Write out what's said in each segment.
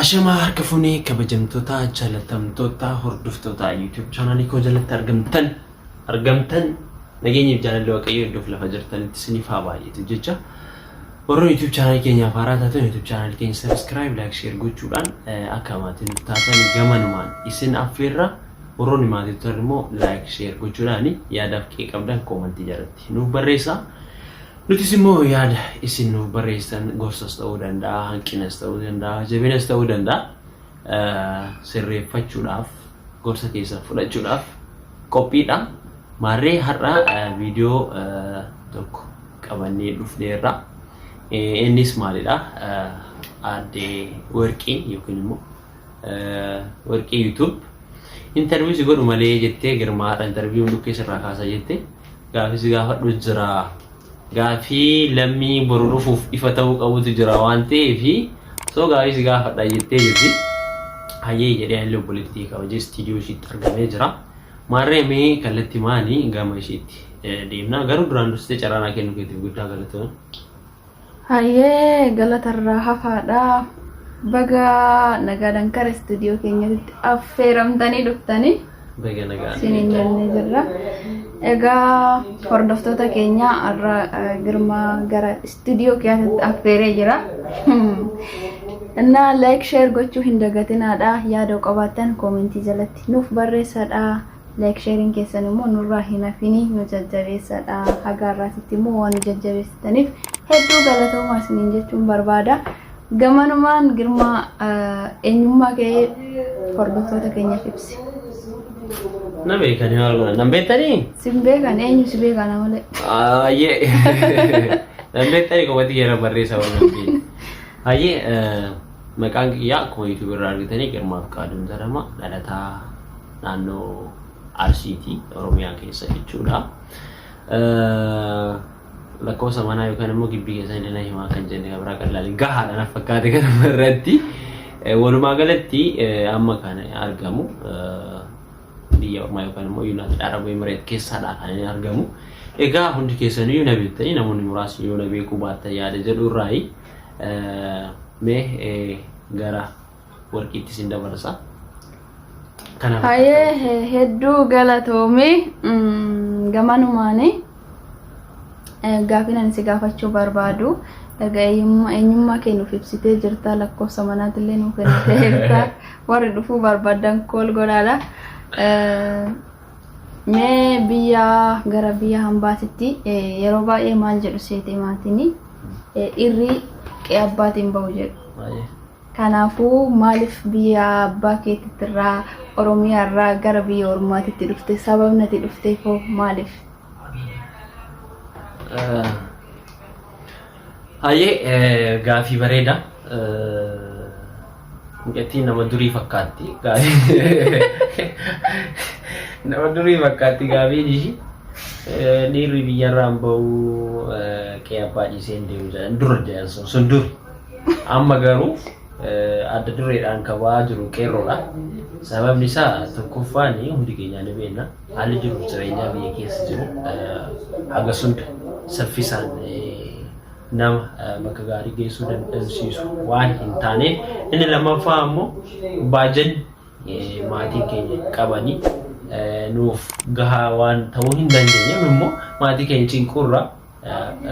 Ashamaa harka fuunee kabajamtoota jaalatamtoota hordoftoota YouTube chaanaalii koo jalatti argamtan nageenyiif jaalalli Waaqayyoo iddoof lafa jirtanitti isiniif haa baay'atu jecha warroon YouTube chaanaalii keenyaaf haaraa taatan YouTube chaanaalii keenya subscribe, like, share gochuudhaan akka maatii nuuf taatan gamanumaan isin affeerra. Warroonni maatii turan immoo like, share gochuudhaan yaadaaf qe'ee qabdan koomantii jalatti nuuf barreessaa. Nutis immoo yaada isin nuuf barreessitan gorsas ta'uu danda'a, hanqinas ta'uu danda'a, jabinas ta'uu danda'a. Sirreeffachuudhaaf, gorsa keessan fudhachuudhaaf qophiidha. Maarree har'a viidiyoo tokko qabannee dhufneerra. Innis maalidha? Aadde Warqiin yookiin immoo Warqii YouTube interview si godhu malee jettee Girmaa har'a interview dhukkee sirraa kaasa jettee gaafii si gaafadhu jira. Gaafii lammii boru dhufuuf ifa ta'uu qabutu jira waan ta'eef soo gaafii si gaafadha jettee jirti. Hayyee jedhee anillee obboleettii kabajee istiidiyoo ishiitti argamee jira. Maarree mee kallattii maanii gama ishiitti deemna. Garuu duraan dursitee carraa naa kennuu keetiif guddaa galatoon. Hayyee galatarraa hafaadha. Baga nagaadhaan kara istuudiyoo keenyatti affeeramtanii dhuftanii. Baga nagaan. Isiniin jennee jirra. Egaa hordoftoota keenya har'a Girmaa gara istuudiyoo keenyatti affeeree jira. Innaa like share gochuu hin dagatinaadha. Yaada qabaattan koomentii jalatti nuuf barreessadha. Like sharing keessan immoo nurraa hin hafini nu jajjabeessadha. Haga har'aatitti immoo waan nu jajjabeessitaniif hedduu galatoomaa isiniin jechuun barbaada. Gamanumaan Girmaa eenyummaa kee hordoftoota keenyaaf ibsi. Na beekanii maal godhan? Nan beektanii? Sin beekan eenyu si beekana malee. Ayyee. Nan beektanii qofatti yeroo barreessa waan nan beekne. Ayyee maqaan kiyyaa akkuma YouTube irraa argitanii Girmaa Fiqaaduun jedhama. Dhalataa naannoo Arsiiti Oromiyaa keessa jechuudha. Lakkoofsa manaa yookaan immoo gibbii keessan illee na himaa kan jenne kan biraa qallaali gahaadha na fakkaate kanuma irratti. Walumaa galatti amma kan argamu biyya ormaa yookaan immoo Yuunaayitid Arab Emireet keessaadha kan inni argamu. Egaa hundi keessaniyyuu na beektanii namoonni muraasni yoo na beekuu baattan yaada jedhu irraayi mee gara warqiitti isin dabarsa. Kana Hayyee hedduu galatoomi gamanumaani gaafin ani si gaafachuu barbaadu egaa eenyummaa kee nuuf ibsitee jirta lakkoofsa manaatillee nuuf kennitee jirta warri dhufuu barbaadan kool godhaadha. Mee biyya gara biyya hambaatitti yeroo baay'ee maal jedhu seete maatiin dhiirri qe'ee abbaatiin bahu jedhu. Baay'ee. Kanaafuu maaliif biyya abbaa keetitti irraa Oromiyaa irraa gara biyya ormaatitti dhufte? Sababni ati dhufteef hoo maaliif? Hayyee gaafii bareeda. Mucattiin nama durii fakkaatti. Gaafii nama durii fakkaatti gaafiin ishii. Dhiirri biyyarraan bahu qe'ee abbaa dhiisee hin deemu jedhan dur jedhan sun dur. Amma garuu adda dureedhaan kan ba'aa jiru qeerroodha. Sababni isaa tokkoffaan hundi keenyaa ni beekna. Haalli jiruuf jireenyaa biyya keessa jiru haga sunda saffisaan nama bakka gaarii geessuu dandeessisu waan hin taaneef inni lammaffaa ammoo baajanni maatiin keenya qabanii nuuf gahaa waan ta'uu hin dandeenyeef immoo maatii keenya cinquurraa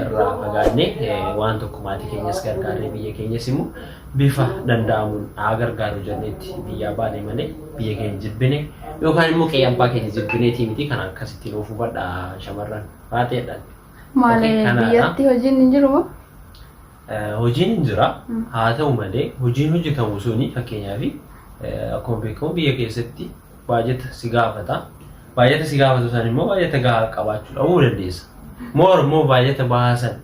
irraa fagaannee waan tokko maatii keenyas gargaarree biyya keenyas immoo bifa danda'amuun haa gargaaru jenneetti biyyaa baane malee biyya keenya jibbine yookaan immoo qe'ee abbaa keenya jibbineetii miti kana akkasitti nuuf hubadha shamarran raateedhaan. Maali biyyatti hojiin hin jiru moo? Hojiin hin jira. Haa ta'u malee hojiin hojjetamu suni fakkeenyaaf akkuma beekamu biyya keessatti baajata si gaafata. Baajata si gaafatu san immoo baajata gahaa qabaachuu dhabuu dandeessa. Moor immoo baajata bahaa san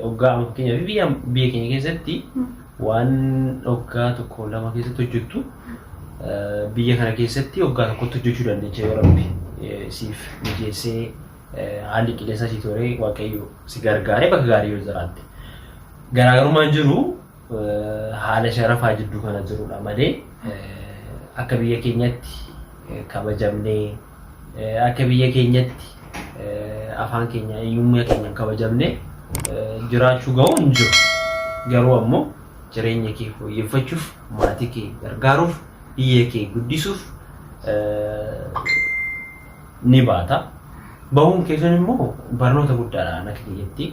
hoggaa amma fakkeenyaaf biyya biyya keenya keessatti waan hoggaa tokko lama keessatti hojjettu biyya kana keessatti hoggaa tokkotti hojjechuu dandeecha yoo rabbi siif mijeessee haalli qilleensaa si toree waaqayyo si gargaaree bakka gaarii yoo jiraatte. Garaagarummaan jiru haala sharafaa jidduu kana jirudha malee akka biyya keenyatti kabajamnee akka biyya keenyatti afaan keenya eenyummaa keenyaan kabajamnee jiraachuu ga'u hin jiru. Garuu ammoo Jireenya kee fooyyeffachuuf, maatii kee gargaaruuf, biyya kee guddisuuf ni baata. Bahuun keessan immoo barnoota guddaadha akka kiyyatti.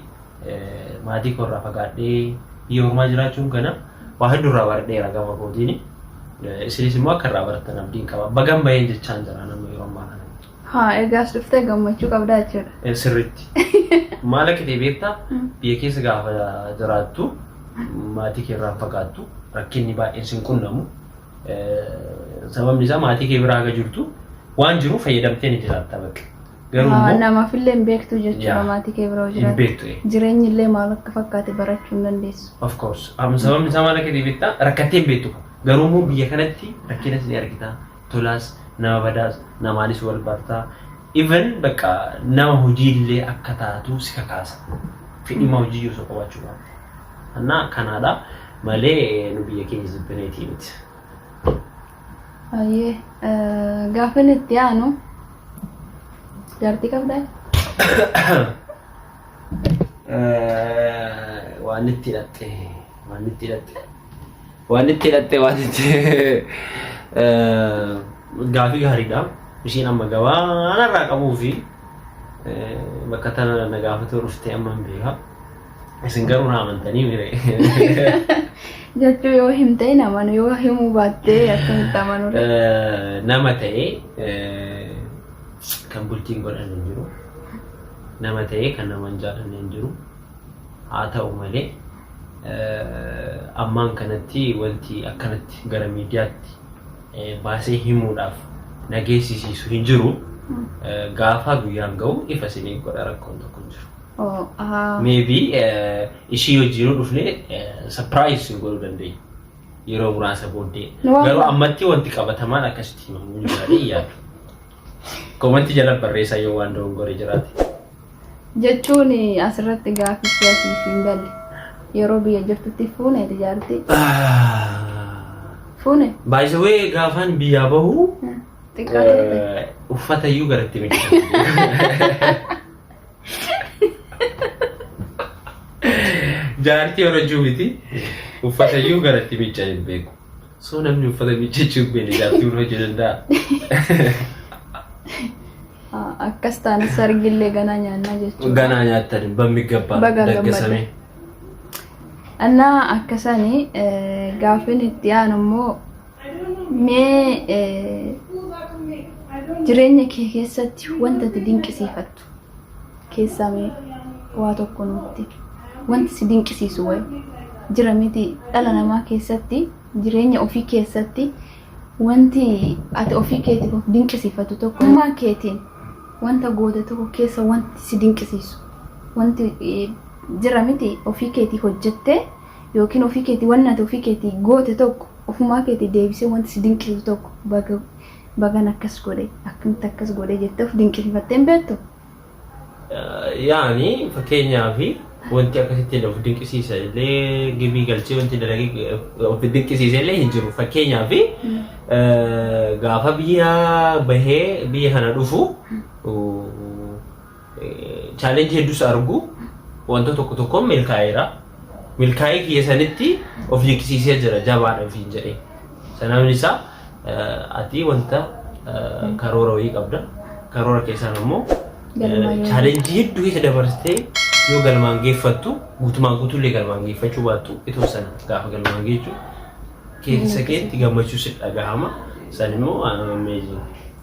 Maatii koo irraa fagaadhee biyya ormaa jiraachuun kana waa hedduu irraa baradheera gama kootiin. Isinis immoo akka irraa barattan abdiin qaba. Bagan baheen jechaan jira nama yeroo ammaa kana. Haa, ergaas dhuftee gammachuu qabdaa jechuudha. Sirriitti. Maal akka ta'e beektaa? Biyya keessa gaafa jiraattu maatii kee irraa fagaattu, rakkinni baay'een sin qunnamu. Sababni isaa maatii kee biraa haga jirtu waan jiru fayyadamtee ni jiraatta bakka. Garuu immoo Namaafillee hin beektu jechuudha maatii kee bira hin jiraattu. beektu. Jireenyi illee maal akka fakkaate barachuu hin dandeessu. Of course. Amma sababni isaa maal akka ta'e beektaa? Rakkattee hin beektu. Garuu immoo biyya kanatti rakkinas ni argita. Tolaas, nama badaas, namaanis wal bartaa. Even bakka nama hojiillee akka taatu si kakaasa. Fedhima hojii osoo qabaachuu baatte. Annaa kanaadha malee nu biyya keenya jibbineetii miti. Baay'ee gaafa inni itti aanu, jaartii qabdaa? Waan itti hidhatte, waan itti hidhatte, waan itti hidhatte, waan itti gaafii gaariidha. Isheen amma gabaa narraa qabuu fi bakka tana na gaafatuu dhuftee amma hin beeka. Isin garuu na amantanii mire. Jechuu yoo himte hin amanu, yoo himuu baattee akkamitti amanu? Nama ta'ee kan bultiin godhan hin jiru. Nama ta'ee kan nama hin jaallanne hin jiru. Haa ta'u malee ammaan kanatti wanti akkanatti gara miidiyaatti baasee himuudhaaf na geessisiisu hin jiru. Gaafa guyyaan ga'u ifa isinii godha, rakkoon tokko hin jiru. Maybe ishii wajjin dhufnee surprise isin godhuu dandeenya. Yeroo muraasa booddee. Garuu ammatti wanti qabatamaan akkasitti himamuu hin jiraate yaadu. Comment jala barreessaa yoo waan dogongore jiraate. Jechuun asirratti gaaffichi asiif hin galle. Yeroo biyya jirtutti fuune jaartii? Fuune? By the way, gaafaan biyyaa bahu Xiqqaa turte. Uffata iyyuu garatti miti. Jaartii horachuu miti. Uffata iyyuu garatti miicca hin beeku. So namni uffata miiccachuu hin beekne jaartii horachuu danda'a? Akkas taane sargillee ganaa nyaannaa jechuudha. Ganaa nyaattan በሚገባ Baga daggasame. Annaa akkasani gaaffiin itti aanu immoo, mee jireenya kee keessatti wanta ati dinqisiifattu keessaa mee waa tokko nutti, wanti si dinqisiisu wayi jira miti? Dhala namaa keessatti, jireenya ofii keessatti wanti ati ofii keetiif of dinqisiifattu tokko, ogummaa keetiin wanta goote tokko keessa wanti si dinqisiisu wanti jira miti? Ofii keetii hojjettee yookiin ofii keetii wanni ati ofii keetii goote tokko, ofumaa keetii deebisee wanti si dinqisiisu tokko, baga bagan akkas godhe, akkamitti akkas godhe jettee of dinqisiifattee hin beektu? Yaani fakkeenyaaf wanti akkasitti of dinqisiisa illee gibii galchee wanti dalagee of dinqisiisa illee hin jiru. Fakkeenyaaf gaafa biyya bahee biyya kana dhufu challenge hedduus argu, wanta tokko tokkoon milkaa'eera. Milkaa'ee kiyya sanitti of dinqisiisee jira, jabaadha ofiin jedhee. Sababni isaa ati wanta karoora wayii qabda. Karoora keessaan immoo Galmaan yoo challenge hedduu keessa dabarsitee yoo galmaan geeffattu, guutumaan guutuullee galmaan geeffachuu baattu, itoo sana gaafa galmaan geessu keessa keetti gammachuu si dhagahama. San immoo amazing.